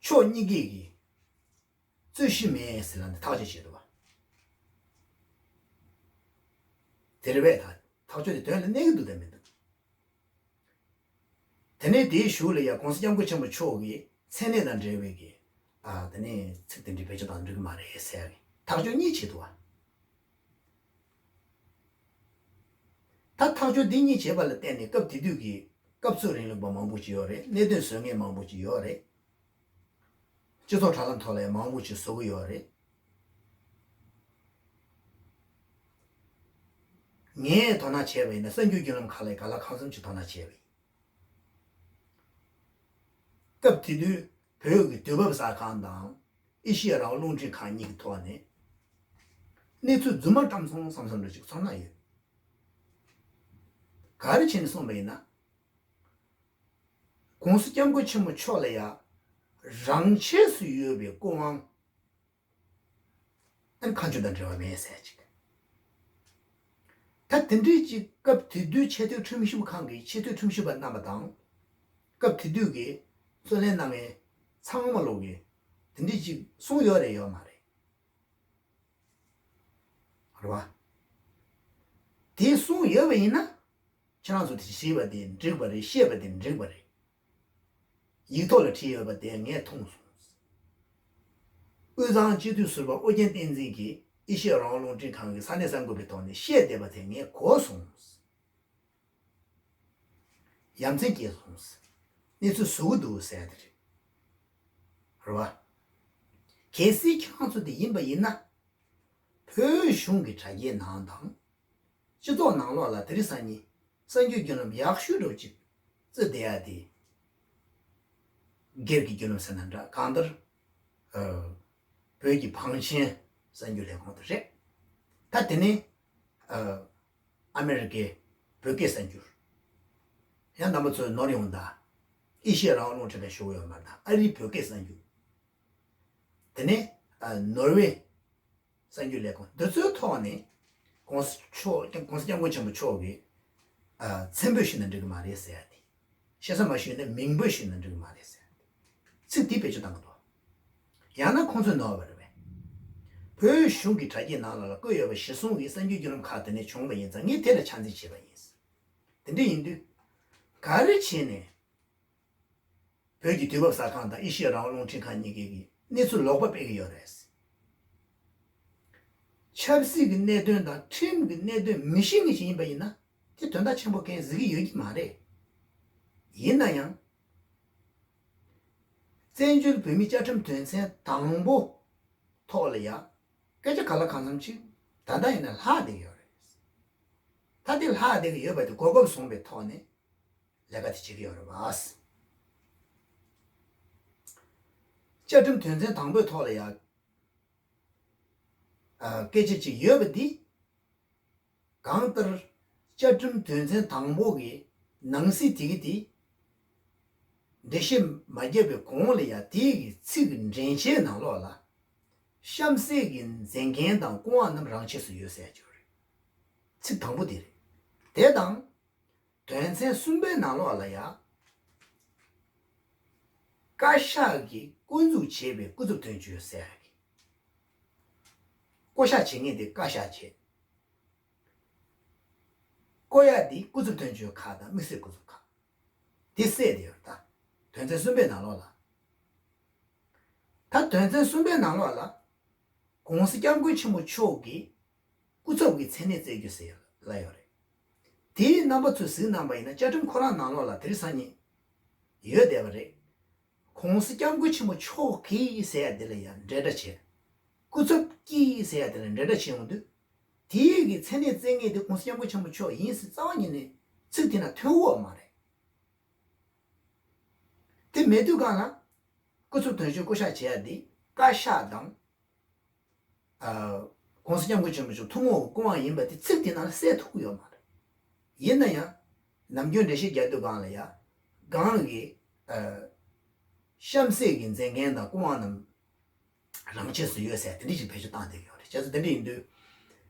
ཕྱོགས་གཉིས་ཀས་ཀྱི་རྩོད་གཞི་མེད་ཟེར་ལབ་ནས་ཐག་གཅོད་བྱས་འདུག་བ། དེ་རེད་པས། ད་ཐག་གཅོད་དེ་དོན་ལ་གནས་ཀྱི་འདུག་དང་མི་འདུག། དེ་ནས་དེའི་གཞུག་ལ་ཡ་༸གོང་ས་༸སྐྱབས་མགོན་ཆེན་པོ་མཆོག་གིས་མཚན་གནས་དང་འབྲེལ་བའི་གི། ཨ། དེ་ནས་ཚིག་དེ་འདྲའི་བེད་སྤྱོད་བཏང་འགྲིག་གི་མ་རེད་ཟེར་ཡ་གི་ཐག་གཅོད་གཉིས་བྱས་འདུག་བ། ད་ཐག་གཅོད་འདི་གཉིས་བྱས་པ་ལ་བརྟེན་ནས་སྐབས་དེ་དུས་ཀྱི་སྐབས་འཚོལ་རིང་ལུགས་པ་མང་པོ་ཅིག་ཡོད་རེད། གནད་དོན་བཟོ་མཁན་མང་པོ་ཅིག་ཡོད་རེད། སྤྱི་ཚོགས་དྲ་ལམ་ཐོག་ལ་ཡང་མང་པོ་ཅིག་བཟོ་གི་ཡོད་རེད། ངས་དོ་སྣང་བྱས་པ་ཡིན་ན་གསར་འགྱུར་བརྒྱུད་ལམ་ཁག་ལ་གང་ལ་གང་འཚམ་ཅིག་དོ་སྣང་བྱས་པ་ཡིན། སྐབས་དེ་དུས་བོད་ཀྱི་དུས་བབ་གསར་ཁང་དང་ཨེ་ཤི་ཡ་རང་དབང་རླུང་འཕྲིན་ཁང་གཉིས་ཀྱི་ཐོག་ནས་གནས་ཚུལ་རྫུན་མ་བཀྲམ་སོང་བསམ་བསམ་འདྲ་ཅིག་ཚོར་སྣང་ཡོད། ག་རེ་བྱས་ནས་གསུངས་པ་ཡིན་ན། ༸གོང་ས་༸སྐྱབས་མགོན་ཆེན་པོ་མཆོག་ལ་ཡ་རང་ཆས་སུ་ཡོད་པའི་སྐུ་དབང་ཨན་ཁ་མཆུ་དང་འབྲེལ་བ་མེད་ཟེར་ཅིག། ད་དེ་འདྲའི་ཅིག་སྐབས་དེ་དུས་ཆེས་མཐོའི་ཁྲིམས་ཞིབ་ཁང་གི་ཆེས་མཐོའི་ཁྲིམས་ཞིབ་པ་རྣམ་པ་དང་། སྐབས་དེ་དུས་ཀྱི་རྩོད་ལེན་གནང་མཁན་ཚང་མ་ལོག་གིས་དེ་འདྲའི་ཅིག་གསུངས་ཡོད་རེད་ཡོད་མ་རེད། རེད་བ། དེ་གསུངས་ཡོད་པ་ཡིན་ན། ཁྱེད་རང་ཚོ་དེ་བྲིས་པ་དེ་འགྲིག་པ་རེད། བཤད་པ་དེ་འགྲིག་པ་རེད། ཡིག་ཐོག་ལ་བྲིས་ཡོད་པ་དེ་ངས་མཐོང་སོང་། དབུས་གཙང་སྤྱི་འཐུས་ཟུར་པ་ཨོ་རྒྱན་བསྟན་འཛིན་གྱིས་ཨེ་ཤེ་ཡ་རང་དབང་རླུང་འཕྲིན་ཁང་གི་ས་གནས་གསར་འགོད་པའི་ཐོག་ནས་བཤད་བསྡད་པ་དེ་ངས་གོ་སོང་། ཡ་མཚན་སྐྱེས་སོང་། གནས་ཚུལ་བཟོ་གི་འདུག་ཟེར་ཡ་དེ་རེད། རེད་བ། གལ་སྲིད་ཁྱེད་རང་ཚོ་དེ་ཡིན་པ་ཡིན་ན། བོད་གཞུང་གི་དྲ་རྒྱའི་ནང་དང་། སྤྱི་ཚོགས་ནང་ལོགས་ལ་དེ་རིང་སང་ཉིན་གསར་འགྱུར་བརྒྱུད་ལམ་ཡག་ཤོས་འདྲ་བོ་ཅིག་བརྩི་བསྡད་ཡ་དེ། སྒེར་གྱི་བརྒྱུད་ལམ་ཟེར་ན་འདྲ། གང་ལྟར། ཨ། བོད་ཀྱི་བང་ཆེན་གསར་འགྱུར་ལས་ཁུངས་དེ་རེད། ད་དེ་ནས། ཨ། ཨ་མེ་རི་ཀའི་བོད་སྐད་གསར་འགྱུར། ཡང་རྣམ་པ་ཚོས་ནོར་ཡོང་ད། ཨེ་ཤི་ཡ་རང་དབང་རླུང་འཕྲིན་ཁང་ཞུ་གི་ཡོད་མ་རེད་ད། ཨ་རིའི་བོད་སྐད་གསར་འགྱུར། དེ་ནས། ཨ། ནོར་ཝེ་གསར་འགྱུར་ལས་ཁུངས། འདི་ཚོའི་ཐོག་ནས་༸གོང་ས་མཆོག༸གོང་ས་༸སྐྱབས་མགོན་ཆེན་པོ་མཆོག་གིས། ཨ། མཚན་འབོད་ཞུས་ན་འགྲིག་གི་མ་རེད་ཟེར་ཡ་དེ། བཤད་ས་མ་ཞུས་ན་མིང་འབོད་ཞུས་ན་འགྲིག་གི་མ་རེད་ཟེར་ཡ་དེ། ཚིག་དེ་བེད་སྤྱོད་བཏང་གི་འདུག། ཡང་ན་ཁོང་ཚོས་ནོར་བ་རེད་པས། བོད་གཞུང་གི་དྲ་རྒྱའི་ནང་ལ་བཀོད་ཡོད་པ་གཞིར་བཟུང་གིས་གསར་འགྱུར་བརྒྱུད་ལམ་ཁག་དེ་ནས་བྱུང་བ་ཡིན་ཙང་ངས་དེ་ལ་ཆ་འཛིན་བྱས་པ་ཡིན། དེ་འདྲ་ཡིན་དུས། ག་རེ་བྱས་ནས། བོད་ཀྱི་དུས་བབ་གསར་ཁང་དང་ཨེ་ཤེ་ཡ་རང་དབང་རླུང་འཕྲིན་ཁང་གཉིས་ཀས་ཀྱི་གནས་ཚུལ་ལོག་པ་སྤེལ་གྱི་ཡོད་རེད། ཆབ་སྲིད་ཀྱི་གནད་དོན་དང་ཁྲིམས་ཀྱི་གནད་དོན་མི་ཤེས་མཁན་ཞིག་ཡིན་པ་ཡིན་ན་དེ་དོན་དག་ཆེན་པོ་གང་ཡང་གཟིགས་ཀྱི་ཡོད་ཀྱི་མ་རེད། ཡིན་ན་ཡང་། བཙན་བྱོལ་བོད་མིའི་བཅའ་ཁྲིམས་དོན་ཚན་དང་པོ་ཐོག་ལ་ཡ་སྐད་ཆ་ག་ལ་གང་འཚམ་ཅིག་ད་ལྟ་ཡིན་ན་ལྷག་བསྡད་ཀྱི་ཡོད་རེད། ད་དེ་ལྷག་བསྡད་ཀྱི་ཡོད་པ་དེ་གོ་སྐབས་བཟུང་བའི་ཐོག་ནས། ལས་ཀ་དེ་བྱེད་ཀྱི་ཡོད་རེད་བ། བཅའ་ཁྲིམས་དོན་ཚན་དང་པོའི་ཐོག་ལ་ཡང་། ཨ། སྐད་ཆ་ཅིག་ཡོད་པ་འདི། གང་ལྟར། བཅའ་ཁྲིམས་དོན་ཚན་དང་པོ་གི་ནང་གསེས་དེ་གི་དེ། འགྲེལ་བཤད་མ་བརྒྱབ་པའི་གོང་ལ་ཡང་དེ་གི་ཚིག་གི་འདྲེན་བྱེད་ནང་ལོགས་ལ། གཤམ་གསལ་གྱི་མཛད་འགན་དང་སྐུ་དབང་རྣམས་རང་ཆས་སུ་ཡོད་ཟེར་གྱི་ཡོད་རེད། ཚིག་དང་པོ་དེ་རེད། དེ་དང་། དོན་ཚན་གསུམ་པའི་ནང་ལོགས་ལ་ཡ། བཀའ་ཤག་གིས་བསྐོ་འཛུགས་བྱས་པའི་སྐུ་ཚབ་དོན་གཅོད་ཟེར་ཡ་གི། བསྐོ་གཞག་བྱེད་མཁན་དེ་བཀའ་ཤག་བྱས། བསྐོ་ཡ་དེ་སྐུ་ཚབ་དོན་གཅོད་ཁག་དང་དམིགས་བསལ་སྐུ་ཚབ་ཁག་དེ་གསལ་དེ་ཡོད་ད། དོན་ཚན་གསུམ་པའི་ནང་ལོགས་ལ། ད་དོན་ཚན་གསུམ་པའི་ནང་ལོགས་ལ། ༸གོང་ས་༸སྐྱབས་མགོན་ཆེན་པོ་མཆོག་གི་སྐུ་ཚབ་ཀྱི་མཚན་གནས་བསྩལ་རྒྱུ་ཟེར་ལབ་ཡོད་རེད། དེའི་རྣམ་པ་ཚོས་གཟིགས་གནང་པ་ཡིན་ན་བཅའ་ཁྲིམས་ཁོ་རང་ནང་ལོགས་ལ་དེ་རིང་སང་ཉིན་ཡོད་བསྡད་པ་རེད། ༸གོང་ས་༸སྐྱབས་མགོན་ཆེན་པོ་མཆོག་གིས་ཟེར་ཡ་དེ་ལ་ཡང་འབྲེལ་སྒྲ་བྱས། སྐུ་ཚབ་ཀྱིས་ཟེར་ཡ་དེ་ལ་འབྲེལ་སྒྲ་བྱས་ཡོང་དུས། དེའི་གི་མཚན་གནས་བསྩལ་མཁན་དེ་༸གོང་ས་༸སྐྱབས་མགོན་ཆེན་པོ་མཆོག་ཡིན་ཟེར་རྩ་བ་ཉིད་ནས་ཚིག་དེ་ན་ཐོན་ཡོད་མ་རེད། དེ་མེད་དུས་གང་ལ། སྐུ་ཚབ་དོན་གཅོད་བསྐོ་གཞག་བྱེད་ཡ་དེ་བཀའ་ཤག་དང་། ཨ། ༸གོང་ས་༸སྐྱབས་མགོན་ཆེན་པོ་མཆོག་ཐུན་མོང་གི་སྐུ་དབང་ཡིན་པ་དེ་ཚིག་དེ་ནང་ལ་གསལ་ཐུབ་ཀྱི་ཡོད་མ་རེད། ཡིན་ན་ཡང་། ནམ་རྒྱུན་འགྲེལ་བཤད་རྒྱག་དུས་སྒང་ལ་ཡ། སྒང་གི། ཨ། གཤམ་གསལ་གྱི་མཛད་འགན་དང་སྐུ་དབང་རྣམས་རང་ཆས་སུ་ཡོད་ཟེར་དེ་འདྲ་ཞིག་བེད་སྤྱོད་བཏང་བསྡད་ཀྱི་ཡོད་རེད། བྱས་ཙང་དེ་འདྲ་ཡིན་དུས།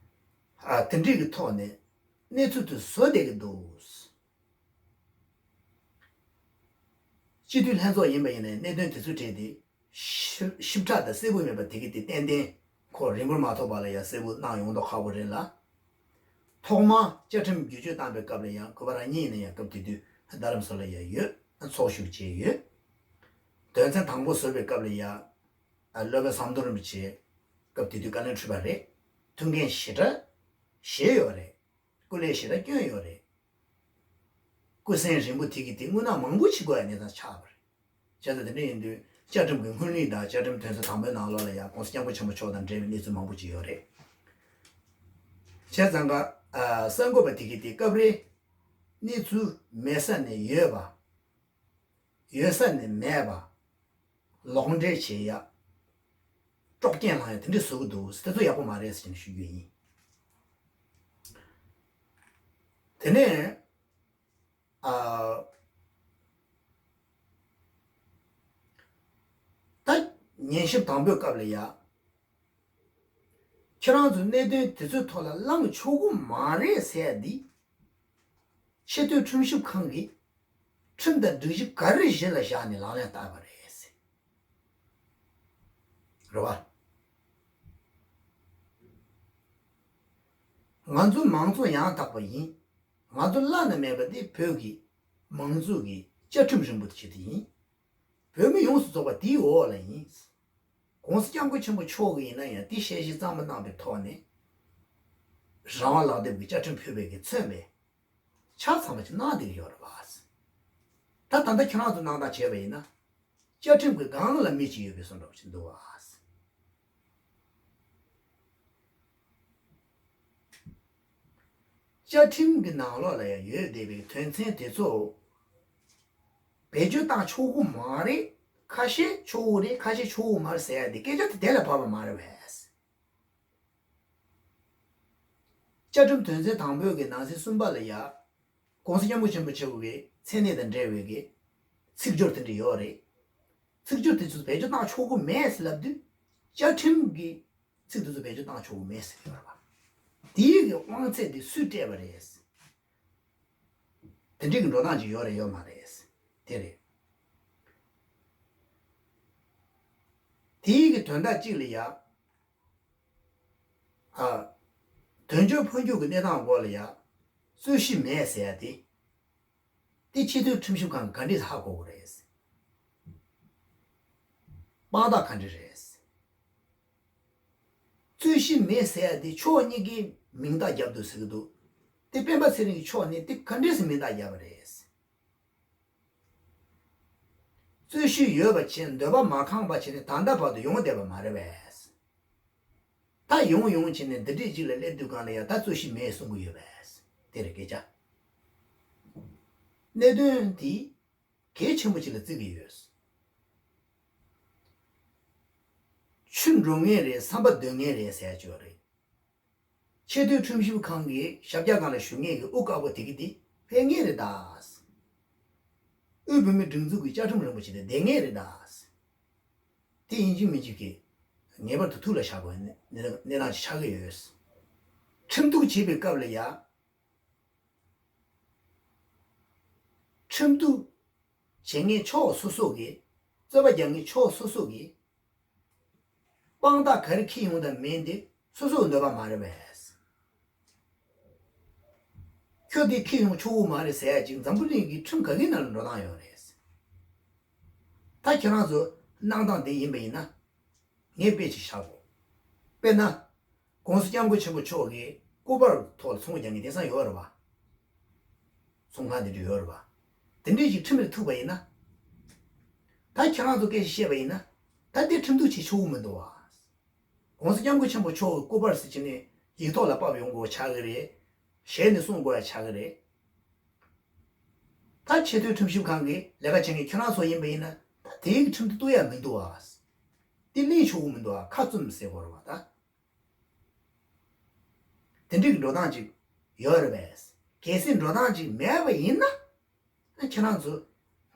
ཨ། དེ་འདྲའི་གི་ཐོག་ནས་གནས་ཚུལ་དེ་བཟོ་བསྡད་ཀྱི་འདུག། སྤྱི་འཐུས་ལྷན་ཚོགས་ཡིན་པ་ཡིན་ནའི་གནད་དོན་དེ་ཚོའི་གྲས་དེ་ཞིབ་ཞིབ་ཕྲ་དང་གསལ་པོ་མེད་པ་དེ་གི་དེ་ཏན་ཏན་ཁོ་རིང་པོར་མ་ཐོགས་པ་ལ་ཡང་གསལ་པོ་གནང་ཡོང་མདོག་ཁ་པོ་རེད་ལ། ཐོག་མར་བཅའ་ཁྲིམས་བསྒྱུར་བཅོས་བཏང་པའི་སྐབས་ལ་ཡང་གུས་པ་རང་ཉིད་ཡིན་ན་ཡང་སྐབས་དེ་དུས་རྡ་རམ་ས་ལ་ཡང་ཡོད། ཚོགས་ཞུགས་བྱས་ཡོད། དོན་ཚན་དང་པོ་བཟོ་བའི་སྐབས་ལ་ཡང་སློབ་དཔོན་ཟམ་གདོང་རིན་པོ་ཆེ་སྐབས་དེ་དུས་བཀའ་བློན་ཁྲི་པ་རེད། ཐུགས་འགན་ཞེ་དྲག་བཞེས་ཡོད་རེད། སྐུ་ལས་ཞེ་དྲག་བསྐྱོན་ཡོད་རེད། སྐུ་སེམས་རིང་པོ་དེ་གི་དེ་དངོས་གནས་མང་པོ་བྱེད་དགོས་ཡ་གནས་སྟངས་ཆགས་པ་རེད། བྱས་ཙང་དེ་འདྲ་ཡིན་དུས་བཅའ་ཁྲིམས་ཀྱི་སྔོན་ལུགས་དང་བཅའ་ཁྲིམས་དོན་ཚན་དང་པོའི་ནང་ལོགས་ལ་ཡང་༸གོང་ས་༸སྐྱབས་མགོན་ཆེན་པོ་མཆོག་དང་འབྲེལ་བའི་གནས་ཚུལ་མང་པོ་ཅིག་ཡོད་རེད། བྱས་ཙང་ཀ། ཨ། གསར་འགོད་པ་དེ་གི་དེ་སྐབས་རེ་གནས་ཚུལ་མེད་ས་ནས་ཡོད་པ། ཡོད་ས་ནས་མེད་པ། ལོག་འགྲེལ་བྱེད་ཡ། དཀྲོག་རྐྱེན་བསླང་ཡ་དེ་འདྲ་བཟོ་གི་འདུག། དེ་ཚོ་ཡག་པོ་མ་རེད་ཟེར་ནས་ཞུ་རྒྱུ་ཡིན། དེ་ནས། ཨ། ད་ཉན་ཞིབ་དང་པོའི་སྐབས་ལ་ཡ། ཁྱེད་རང་ཚོ་གནད་དོན་དེ་ཚོའི་ཐོག་ལ་གླེང་ཆོག་གི་མ་རེད་ཟེར་ཡ་འདི། ཆེས་མཐོའི་ཁྲིམས་ཞིབ་ཁང་གིས་ཁྲིམས་དང་སྒྲིག་གཞི་ག་རེ་གཞི་ལ་བཞག་ནས་ལག་ལེན་བསྟར་བ་རེད་ཟེར། རེད་བ། ང་ཚོ་མང་གཙོ་ཡང་དག་པ་ཡིན། ང་ཚོ་བླ་ན་མེད་པ་འདི་བོད་ཀྱི་མང་གཙོ་གི་བཅའ་ཁྲིམས་རིང་པོ་དེ་ཆེད་དུ་ཡིན། བོད་མི་ཡོངས་སུ་རྫོགས་པ་དེའི་འོག་ལ་ཡིན། ༸གོང་ས་༸སྐྱབས་མགོན་ཆེན་པོ་མཆོག་གིས་ཡིན་ན་ཡང་དེ་ཞལ་བཞེས་གཙང་མ་གནང་བའི་ཐོག་ནས། རང་དབང་ལག་དེབ་ཀྱི་བཅའ་ཁྲིམས་ཕུད་པའི་གི་མཚོན་པའི་ཆ་ཚང་བ་ཞིག་གནང་བསྡད་ཀྱི་ཡོད་རེད་བ། ད་ད་ལྟ་ཁྱེད་རང་ཚོ་གནང་སྟངས་བྱས་པ་ཡིན་ན། བཅའ་ཁྲིམས་ཀྱི་སྒང་ལ་མི་གཅིག་ཡོད་པའི་བཟོ་འདྲ་བ་ཞིག་འདུག་བ། བཅའ་ཁྲིམས་ཀྱི་ནང་ལོགས་ལ་ཡང་ཡོད་བསྡད་པའི་དོན་ཚན་དེ་ཚོ་བེད་སྤྱོད་བཏང་ཆོག་གི་མ་རེད། ཁ་ཤས་ཆོག་གི་རེད། ཁ་ཤས་ཆོག་གི་མ་རེད་ཟེར་ཡ་དེ་སྐད་ཆ་དེ་དེ་ལ་བབས་པ་མ་རེད་པས། བཅའ་ཁྲིམས་དོན་ཚན་དང་པོའི་གི་ནང་གསེས་གསུམ་པ་ལ་ཡ། ༸གོང་ས་༸སྐྱབས་མགོན་ཆེན་པོ་མཆོག་གི་མཚན་གནས་དང་འབྲེལ་བའི་གི་ཚིག་སྦྱོར་དེ་འདྲ་ཡོད་རེད། ཚིག་སྦྱོར་དེ་ཚོ་བེད་སྤྱོད་བཏང་ཆོག་གི་མེད་ཟེར་ལབ་དུས། བཅའ་ཁྲིམས་ཀྱི་ཚིག་དེ་ཚོ་བེད་སྤྱོད་བཏང་ཆོག་གི་མེད་ཟེར་ཡོད་རེད་པ། དེའི་གི་དབང་ཚད་དེ་སུས་སྤྲད་པ་རེད། དེ་འདྲའི་གི་འགྲོ་སྟངས་ཅིག་ཡོད་རེད་ཡོད་མ་རེད། དེ་རེད། དེའི་གི་དོན་དག་ཅིག་ལ་ཡ། ཨ། དོན་གཅོད་འཕོ་འགྱུར་གྱི་གནས་སྟངས་སྐོར་ལ་ཡ། རྩོད་གཞི་མེད་ཟེར་ཡ་དེ། དེ་ཆེས་མཐོའི་ཁྲིམས་ཞིབ་ཁང་གིས་ག་འདྲས་ཧ་གོ་གི་རེད། དཔང་རྟགས་ག་འདྲས་རེད། རྩོད་གཞི་མེད་ཟེར་ཡ་དེ་ཕྱོགས་གཉིས་ཀའི་མིང་རྟགས་བརྒྱབ་འདུག་ཟེར་གི་འདུག་དེ་སྤེན་པ་ཚེ་རིང་གི་ཕྱོགས་ནས་དེ་ག་འདྲས་སེ་མིང་རྟགས་བརྒྱབ་པ་རེད། རྩོད་གཞི་ཡོད་པ་བྱས་འདོད་པ་མ་ཁེངས་པ་བྱས་ནས་ད་ལྟ་བར་དུ་ཡོང་བསྡད་པ་མ་རེད་པས། ད་ཡོང་ཡོང་བྱས་ནས་འདི་འདྲས་ཅིག་ལ་སླེབས་དུས་སྒང་ལ་ཡ་ད་རྩོད་གཞི་མེད་གསུང་གི་ཡོད་པས། དེ་རེད་སྐད་ཆ། གནད་དོན་འདི་གལ་ཆེན་པོ་ཅིག་ལ་བརྩི་གི་ཡོད། ཆུ་འགྲོ་ངེས་རེད། ཟམ་པ་སྡོད་ངེས་རེད་ཟེར་ཡ་ཅིག་ཡོད་རེད། ཆེས་མཐོའི་ཁྲིམས་ཞིབ་ཁང་གིས་ཞབས་བཀྱག་སྒང་ལ་བཞུགས་མཁན་གྱི་དབུ་དཀར་པོ་དེ་གི་དེ་ཕེབས་ངེས་རེད་ད། དབུས་བོད་མིའི་སྒྲིག་འཛུགས་ཀྱི་བཅའ་ཁྲིམས་རིན་པོ་ཆེ་དེ་བསྡད་ངེས་རེད་ད། དེ་ཡིན་གཅིག་མིན་གཅིག་གིས་ངེས་པར་དུ་ཐུགས་ལ་བཞག་དགོས་གནས་གནས་སྟངས་ཅིག་ཆགས་ཀྱི་ཡོད། ཁྲིམས་གཏུག་བྱེད་པའི་སྐབས་ལ་ཡ། ཁྲིམས་གཏུག་བྱེད་མཁན་ཕྱོགས་སོ་སོ་གིས། རྩོད་པ་རྒྱག་མཁན་ཕྱོགས་སོ་སོ་གིས། དཔང་རྟགས་ག་རེ་འཁྱེར་ཡོང་དང་མིན་དེ་སོ་སོའི་འདོད་པ་མ་རེད་པས། ཁྱོད་དེ་འཁྱེར་ཡོང་ཆོག་གི་མ་རེད་ཟེར་ཡ་ཅིག་འཛམ་བུ་གླིང་གི་ཁྲིམས་ག་གི་ནང་ལ་འགྲོ་སྟངས་ཡོད་རེད། ད་ཁྱེད་རང་ཚོ་གནང་སྟངས་དེ་ཡིན་པ་ཡིན་ན། ངས་དཔེ་ཅིག་བཞག་གོ། དཔེར་ན། ༸གོང་ས་༸སྐྱབས་མགོན་ཆེན་པོ་མཆོག་གི་སྐུ་པར་ཐོག་ལ་ཚོང་རྒྱག་མཁན་དེང་སང་ཡོད་རེད་པ། ཚོང་ཁང་དེ་འདྲ་ཡོད་རེད་པ། དེ་འདྲས་ཅིག་ཁྲིམས་ལ་ཐུག་པ་ཡིན་ན། ད་ཁྱེད་རང་ཚོ་སྐད་ཆ་བཤད་པ་ཡིན་ན། ད་དེ་ཁྲིམས་གཏུག་བྱེད་ཆོག་གི་མི་འདུག་བ། ༸གོང་ས་༸སྐྱབས་མགོན་ཆེན་པོ་མཆོག་གི་སྐུ་པར་ཟེར་གྱི་ནི་ཡིག་ཐོག་ལ་ཕབ་ཡོང་དགོས་ཆགས་ཀྱི་རེད། ཞལ་ནས་གསུང་དགོས་ཡ་ཆགས་ཀྱི་རེད། ད་ཆེས་མཐོའི་ཁྲིམས་ཞིབ་ཁང་གི་ལས་ཀ་བྱེད་མཁན་ཁྱེད་རང་ཚོ་ཡིན་པ་ཡིན་ན། ད་དེའི་ཁྲིམས་དེ་གཏུག་ཡ་མི་འདུག་ཨ། དེ་གླེང་ཆོག་གི་མི་འདུག་ཨ། ཁ་བཙུམ་ཟེར་དགོས་རེད་བ་ད། དེ་འདྲའི་འགྲོ་སྟངས་ཅིག་ཡོད་རེད་པས། གལ་སྲིད་འགྲོ་སྟངས་ཅིག་མེད་པ་ཡིན་ན། ཨ་ཁྱེད་རང་ཚོ་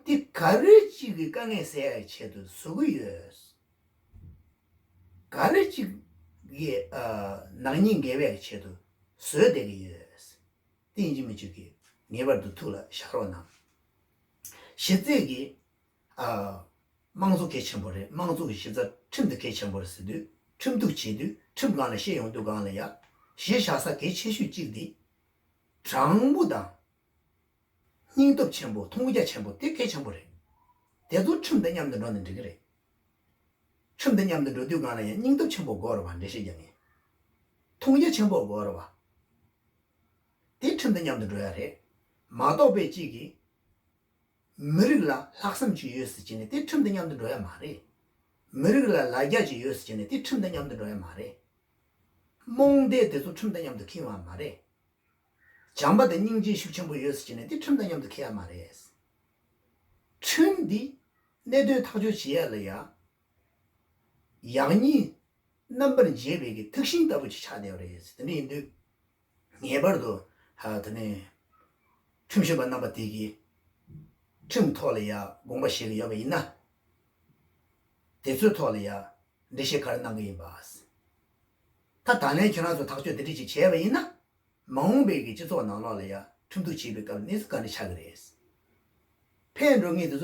དེ་ག་རེ་ཅིག་གི་དཀའ་ངལ་སེལ་ཡ་ཆེད་དུ་བཟོ་གི་ཡོད། ག་རེ་ཅིག་གི་ཨ་ནག་ཉེས་འགེལ་བའི་ཆེད་དུ་བཟོས་བསྡད་ཀྱི་ཡོད། དེ་ཡིན་གཅིག་མིན་གཅིག་གིས་ངེས་པར་དུ་ཐུགས་ལ་བཞག་རོགས་གནང་། གཞི་རྩའི་གི་ཨ་དམངས་གཙོ་གལ་ཆེན་པོ་རེད། དམངས་གཙོ་གི་གཞི་རྩ་ཁྲིམས་དེ་གལ་ཆེན་པོ་རེད་ཟེར་དུས། ཁྲིམས་གཏུག་བྱེད་དུས། ཁྲིམས་སྒང་ལ་བཤད་ཡོང་དུས་སྒང་ལ་ཡ། གཞི་བཞག་ས་གལ་ཆེ་ཤོས་གཅིག་དེ་དྲང་པོ་དང་། སྙིང་སྟོབས་ཆེན་པོ། མཐོང་རྒྱ་ཆེན་པོ་དེ་གལ་ཆེན་པོ་རེད། དེ་ཚོ་ཁྲིམས་དང་མཉམ་དུ་འགྲོ་ན་འགྲིག་གི་རེད། ཁྲིམས་དང་མཉམ་དུ་འགྲོ་དུས་སྒང་ལ་ཡང་སྙིང་སྟོབས་ཆེན་པོ་དགོས་རེད་བ། འགྲེལ་བཤད་རྒྱག་མཁན། མཐོང་རྒྱ་ཆེན་པོ་དགོས་རེད་བ། དེ་ཁྲིམས་དང་མཉམ་དུ་འགྲོ་ཡ་རེད། མ་གཏོགས་པའི་གཅིག་གིས་མི་རིགས་ལ་ལྷག་བསམ་ཅིག་ཡོད་ཟེར་གྱི་ནས་དེ་ཁྲིམས་དང་མཉམ་དུ་འགྲོ་ཡ་མ་རེད། མི་རིགས་ལ་ལ་རྒྱ་ཅིག་ཡོད་ཟེར་གྱི་ནས་དེ་ཁྲིམས་དང་མཉམ་དུ་འགྲོ་ཡ་མ་རེད། རྨོངས་དད་དེ་ཚོ་ཁྲིམས་དང་མཉམ་དུ་འཁེལ་བ་མ་རེད། བྱམས་པ་དང་སྙིང་རྗེ་ཤུགས་ཆེན་པོ་ཡོད་ཟེར་གྱི་ནས་དེ་ཁྲིམས་དང་མཉམ་དུ་འཁེལ་ཡ་མ་རེད། ཁྲིམས་འདི་གནད་དོན་ཐག་གཅོད་བྱེད་ཡ་ལ་ཡ། ཡག་ཉེས་རྣམ་པར་འབྱེད་པའི་གི་ཐུགས་ཤིང་ལྟ་བུ་ཅིག་ཆགས་བསྡད་པ་རེད། དེ་འདྲ་ཡིན་དུས། ངེས་པར་དུ་ཧ་དེ་ནས་ཁྲིམས་ཞིབ་པ་རྣམ་པ་དེ་གིས་ཁྲིམས་ཐོག་ལ་ཡ་དགོངས་པ་བཞེས་ཀྱི་ཡོད་པ་ཡིན་ན། དེ་ཚོའི་ཐོག་ལ་ཡ་འགྲེལ་བཤད་ག་རེ་གནང་གི་ཡིན་པ། ད་ད་ལན་ཁྱེད་རང་ཚོ་ཐག་གཅོད་དེ་འདྲ་ཅིག་བྱས་པ་ཡིན་ན། མ་འོངས་པའི་གི་སྤྱི་ཚོགས་ནང་ལོགས་ལ་ཡ་ཁྲིམས་གཏུག་བྱེད་པའི་སྐབས་གནས་ཚུལ་ག་འདྲ་ཆགས་ཀྱི་རེད། ཕན་འགྲོ་ངེས་དེ་ཚོ།